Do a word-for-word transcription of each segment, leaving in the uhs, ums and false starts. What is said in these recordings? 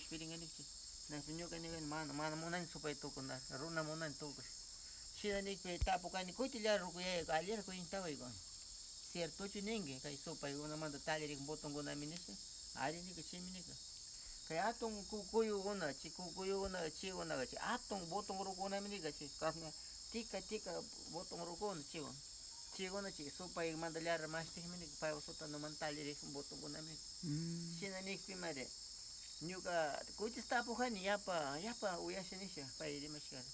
Piringanikchi. Napi ñuka nigani mana, mana munani supay tukuna, runa munani tukush. Shina nikpi tapukani, kutillara rukuyayku, allira kuyintawayku. Ciertochu ninki, kay supaykunamanta tallirik botonkunami nisha? Ari nika, chimi nika. Kay atun kukuyukuna, chi kukuyukuna, chikunaqa chi atun boton rukunami nika, chi kasna tika, tika boton rukuna, chikuna. Chikuna chi supaymanta llara mashtikmi nika, paywan sotanomanta tallirik botonkunami. Mm. Shina nikpimari. Ñuka kutis tapujani, yapa, yapa uyasha nisha, pay rimashkata.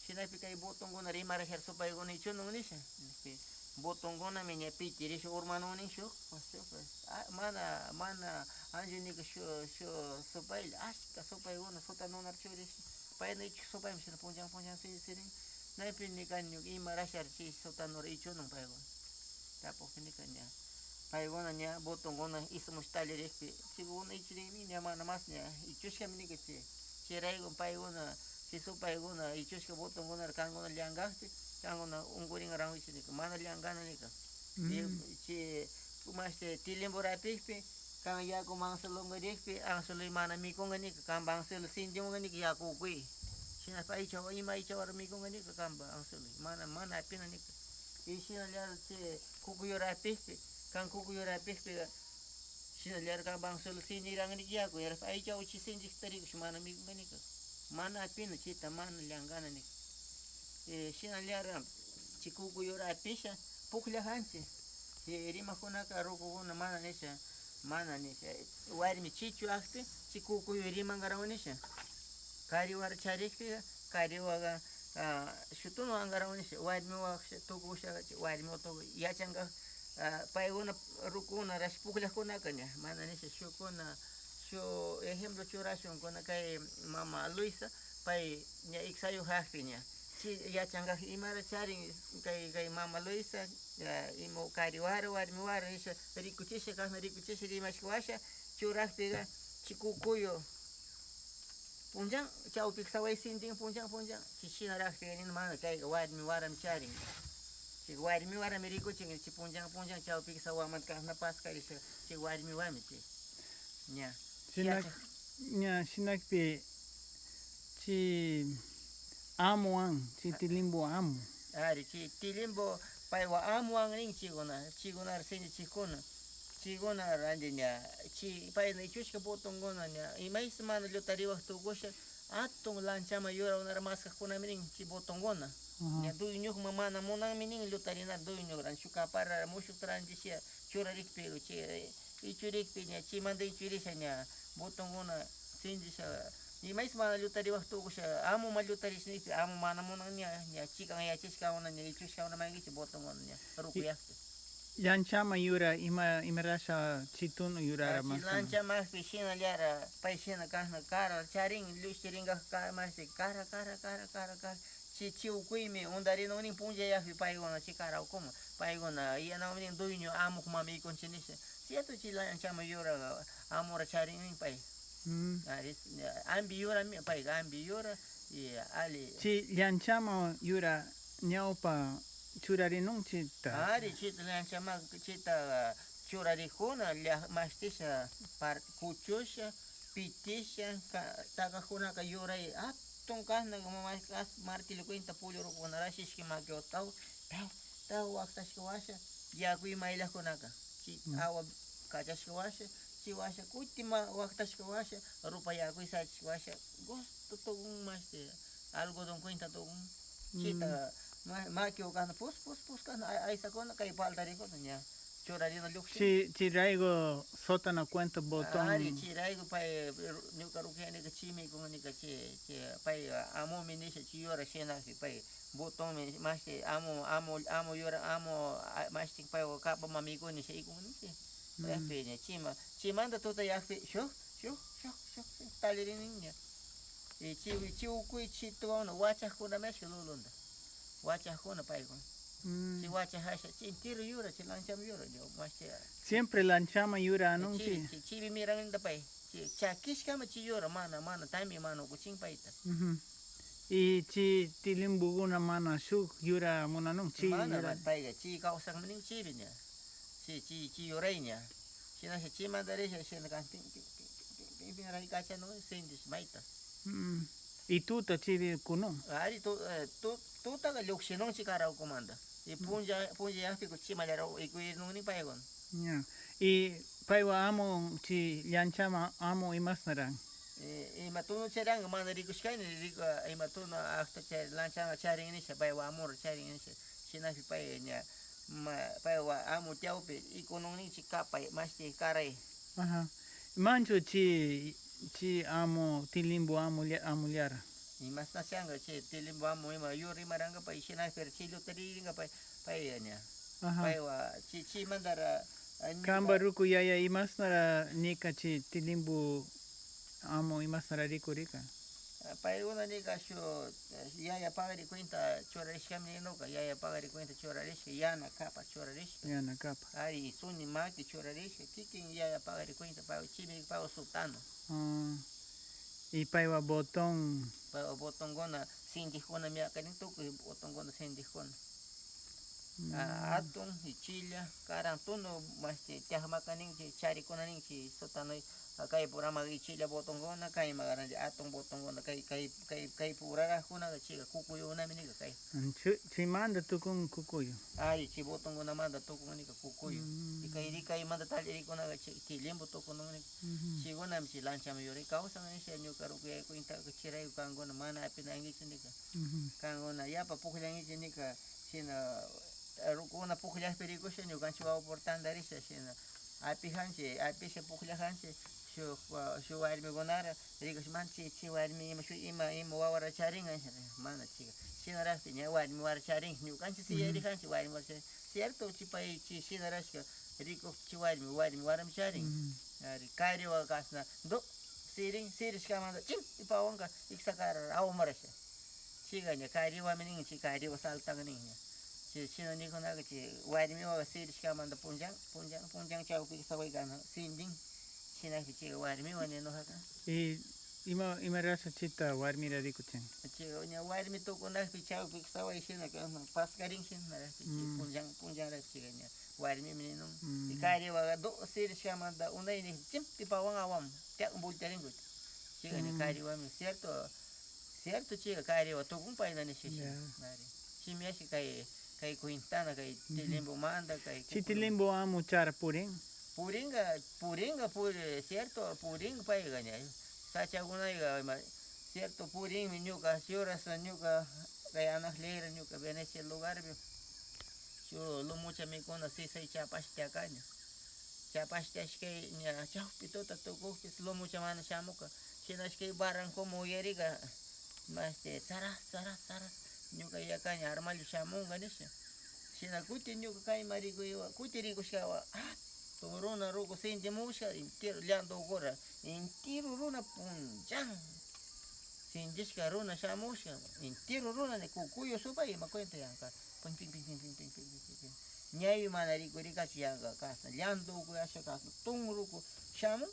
Shinapi kay botonkuna rimarashar supaykuna ichunun nisha. Botonkunami ña pitirisha urmanun nin shuk, shuk, ah, mana, mana anchu nika shu, shu supaylla, ashka supaykuna sota nunar churish. Payna ichuk supaymi shina punllan, punllan si-, sirin. Naypi nika ñuka imarashar si sota nura ichunun paykuna. Tapukpi nika ña. Paykuna ña botonkuna ismush tallirijpi, chikuna ichurikmi ña mana mas ña ichushkami nika chi. Chayrayku paykuna, si supaykuna ichushka botonkunara kankuna llankajpi, kankuna unkuringarankichi nika, mana llankana nika. Mm. Y chi, mashti tilimbu rapijpi, kan yaku anzuelongarijpi, anzuelo mana mikunga nika, kanpa anzuelo sintimunga nika yaku ukuy. Shinapi aycha, ima aychawara mikunga nika kanpa anzuelo, mana, mana apina nika. Y shinallara chi kuku yura apijpi, kan kuku yura apijpi, shinallara kanpa anzuelo sintiran nika yaku, yarapi aycha uchi sinti tarikush mana mikunga nika. Mana apina chita, mana llankana nika. Eh, shinallara chi kuku yura apisha pukllajanchi. Eh, rimakunaka rukukuna mana nisha, mana nisha. Warmi chichu ajpi, chi kukuyu rimangaran nisha. Kari wara charijpiga, kari waga, ah, shutunu angaran nisha. Warmi waksha, tukusha, chi warmi tuku, yachanga, ah, paykuna rukuna rash pukllakunaka ña, mana nisha, shukuna, shu ejemplo churashun, kuna kay mama Luisa, pay ña iksayu ajpi ña. Chi yachanga imara charin kay, kay mama Luisa, ah, ima kari wara, warmi wara nisha, rikuchisha, kasna rikuchisha, rimashka washa, churajpiga, chi kukuyu. Punllan, chawpi saway sintin punllan, punllan. Chi shinarajpi nin mana kayga warmi waram charin. Chi warmi warami rikuchin, chi punllan, punllan, chawpi sawaman kasna paskarisha, chi warmi warmi, chi. Ña. Shinak, ña, shinakpi, chi amuwan, chi tilimbu amu. Ari, chi tilimbu paywa amuwan nin chikuna, chikuna sintichikuna. Chikuna randi ña, chi, payna ichushka botonkuna ña, imaysi mana llutariwaj tukusha, atun lanchaman yurakunara maskajkunami nin chi botonkuna. Ña dueñokman mana munanmi nin llutarinata, dueño ranchu kaparara mushukta randisha churarikpi, chi, ichurikpi ña, chimanta ichurisha ña botonkuna sintisha, imaysi mana llutariwaj tukusha, amuman llutarish nikpi, amu mana munan ña, ña chikan yachashkakuna, ña ichushkakuna maykichi botonkuna ña, rukuyajpi. Llanchaman yura ima, imarasha chitunu yurara. Ah, chi lanchamakpi shinallara, pay shina kasna kara charin, llushtiringa ka-, mashti kara, kara, kara, kara, kara. Chi, chi ukuymi undarinun nin punllayakpi paykuna chi kara ukuman. Paykuna yanawan nin dueño amukman mikunchi nisha. Cierto, chi lanchaman yura amura charin nin pay. Mm. Ari, ambi yurami, payka ambi yura, y ali. Chi llanchaman yura ñawpa churarinun chita. Ari, chita llanchaman, chita churarijuna, lla-, mashtisha, par-, kuchusha, pitisha, ka-, takakunaka yuray, atun kasna, ma-, ma-, kas-, martillo cuenta, pullurukunara shishki makiwan taw, taw, taw waktashka washa, yakuy mayllakunaka, chi, awa kachashka washa, chi washa, kuti ma-, waktashka washa, rupa yakuy sachishka washa, gusto tukun mashti, algodón cuenta tukun, chita, ma-, makiwan kasna, pus, pus, pus kasna, ay-, aysakuna, kay paltarikuna, ña. Churarina llukshin. Chi, chirayku sótano cuenta botón. Ari, chirayku pay, ñuka rukuyaniku chimi kunganika chi, chi, pay, amumi nisha chi yura shinakpi pay, botonmi mashti, amu, amu, amu yura, amu, a, mashti pay, kapa mamiku nisha ikun nishi. Paypi ña chima, chimanta tutayakpi, shuk, shuk, shuk, shuk, shuk, tallirini ña. Y chi, chi ukuy chituwan wachakkunami ashka lulunta. Wachakuna paykuna. Mm. Chi wachak asha, chi entero yura, chi lancham yura, yo, mashti. Siempre lanchaman yura anunchi. Chi, chi, chibi miranlinda pay. Chi, chakishkama chi yura, mana, mana, tambi mana ukuchin payta. Ujú. Y chi tilimbukuna mana shuk yura munanun, chi mana, yura. Mana, payka, chi kawsakmi nin chibi ña. Chi, chi, chi yuray ña. Shinasha chimanta risha, shina kan, tin, tin, tin, tin, tin, Imiraykachanuy sintis maytas. Mm. Y tuta chiri kunun. Ari, tu-, eh, tu-, tutaqa lluqsinunchik kara ukumanta. Y punlla, punlla yaqpiku chimallara uykuyirnunnin paykuna. Ya. Y paywa amu chi llanchama amu imasnaran? Eh, ima tunu charanqa mana rikushkani, riku-, ima tunu aqta chay llanchama charin nisha, paywa amura charin nisha. Shinapi pay ña, ma-, paywa amu tiyawpi ikununninchik kapay, mashti karay. Ajá. Manchu chi, chi amu, tilimbu amu lla-, amu llara? Imasna chanqa chi tilimbu amu ima yur imaranqa pay, shinapi chilluta ririnqa pay, pay ña. Ajá. Paywa chi, chimantara, ah, ñuqa. Kanpa ruku yaya imasnara nika chi tilimbu amu imasnara rikurika? Ah, paykuna nika shuk, eh, yaya pagari cuenta churarishkami ninuka, yaya pagari cuenta churarishka, yana kapa churarishka. Yana kapa. Ari, suni maki churarishka, kikin yaya pagari cuenta, pa-, chimi pago sutano. Ah, y paywa botón. Paywa botonkuna, sintiqkuna miyakarin, tukuy botonkuna sintiqkuna. Mm. Ah, atun, ichilla, karan tunu, mashti, tiyaqmaka ninchik, charikuna ninchik, sutanoy, ah, kay purama ichilla botonkuna, kayma karan atun botonkuna, kay, kay, kay, kay puraraqkunaqa chika kukuyunami nika kay. Mm, chi-, chimanta tukun kukuyu. Ari, chi botonkunamanta tukun nika kukuyu. Mm. Y kay, kaymanta tallarikunaqa chi, tilimbu tukunun nika. Mhm. Chikunami chi lanchaman yuray kawsan nisha, ñuka rukuyayku intaqa chirayku kankuna mana apinankichu nika. Mhm. Kankuna yapa pukllankichik nika, shina, eh, rukukuna pukllaqpi rikusha, ñukanchik wawa por tantarisha, shina, apijanchik, apisha pukllajanchik, shuk, wa-, shuk warmikunara rikushman, chi, chi warmi ima, shuk ima, ima wawara charinqa, mana chika, shinaraqpi ña warmi wara charin, ñukanchik siyarijanchik warmi wara charin, cierto, chi pay, chi shinarashka, rikuq chi warmi, warmi warami charin. Mm. Ari, kariwa kasna, do, sirin, sirishkamanta, chim, ipawanka, iksakara, awmarasha. Chika ña kariwami nin, chi kariwa saltan nin ña. Chi, china nikunaka, chi warmiwa sirishkamanta punchan, punchan, punchan chawpi iksawaykana, sindin. Chinapi chika warmiwa ninujaka. Y ima, imarasha chita warmira rikuchin? Chika ña warmi tukunakpi chawpi iksaway shina, paskarin shina, naraki, chi Mm. punchan, punchanraki chika ña. Warmimi ninun. Mm. Y kariwaqa do sirishkamanta unaynin chimpipawan awan tiyan voltearinkuta. Chika ña Mm. kariwami, cierto, cierto chika kariwa tukun payna nishishi. Ya. Ari. Chimi ashi kay, kay cuentana, kay Ujú. tilimbumanta, kay Chi kukurin. Tilimbu amu chara purin? Purinqa, purinqa, puri-, cierto, purin payqa ña. Sachakunayqa ima, cierto, purinmi ñuqa, si horas ñuqa, kay anaq leyra ñuqa Venecia lugarpi. Chu lumucha mikuna sisay chapashta kaña. Chapashta ashkay ña chawpi tuta tukukpis lumucha mana shamuka. Shina ashkay barrancoman uyarika. Mashti, tsaras, tsaras, tsaras. Ñuka yakaña armallu shamunka nisha. Shina kuti ñuka kayma rikuywa, kuti rikushkawa. Ah, Hatun runa ruku sintimushka, entero llant'ukura, entero runa punchan. Sintishka runa shamushka, entero runa ni kukuyu supay ima cuenta yanka. Pin, pin, pin. Ñawi mana rikurikachu yanka kasna, llant'ukuyasha kasna, hatun ruku shamun,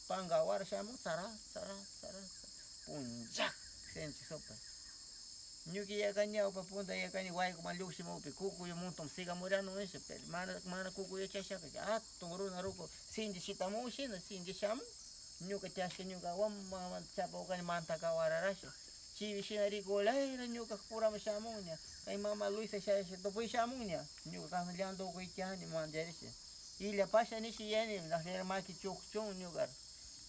panka wara shamun, sara, sara, sara, sara, punchak, sinti supay. Ñuka yakaña ñawpa punta yakaña waykuman llukshimukpi kukuyu montón siga murano nisha, pero mana, mana kukuyu chashaka, hatun runa ruku sinti shitamun shina, sinti shamun. Ñuka chashka ñuka waman chapawkani mantaka wararasha. Chiwi shina rikulayra ñuka purama shamunña. Kay mama Luisa shayasha tupuy shamunña. Ñuka kasna llant'ukuy tiani mancharisha. Illapasha nishi yani, naqlira maki chukchun ñuka.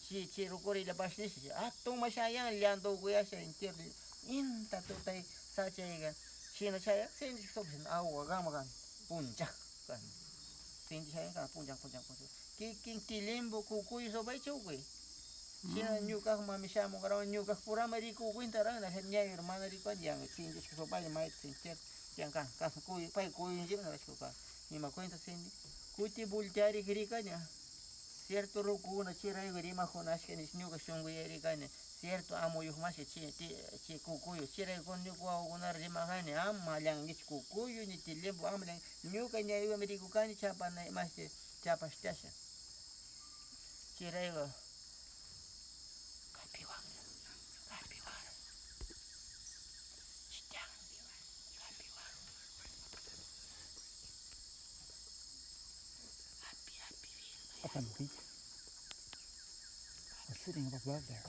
Chi, chi rukuri illapasha nishi. Hatun mashayan llant'ukuyasha entero. Inta tutay sachayka. Shina chaya, sinchi supay, agua gama kan. Punchak kan. Sinchi chaya kan, punchak, punchak, punchak. Kikin tilimbu kukuy supay chukuy. Shina Mm. ñuka mami shamukrawan ñuka purama rikukuynta rana, ñawi mana rikuwan, yanka sinchi supay, maypi sinchi. Yanka, kas kuy, pay kuyunchikna rashkuka. Ima cuenta sinchi. Kuti voltearik rikaña. Cierto rukuna chirayku rimakunashka nish ñuka shunkuya rikaña. Cierto amuyuk mashi chi, ti, chi kukuyu. Chirayku ñuka wawakuna rimagani. Ama llankichu kukuyu ni tilimbu ama llan. Ñuka ñawiwami rikukani chapana mashi chapashtasha. Chirayku. Kapiwan. Kapiwan. Chitan. Kapiwan. Apanki. What was there?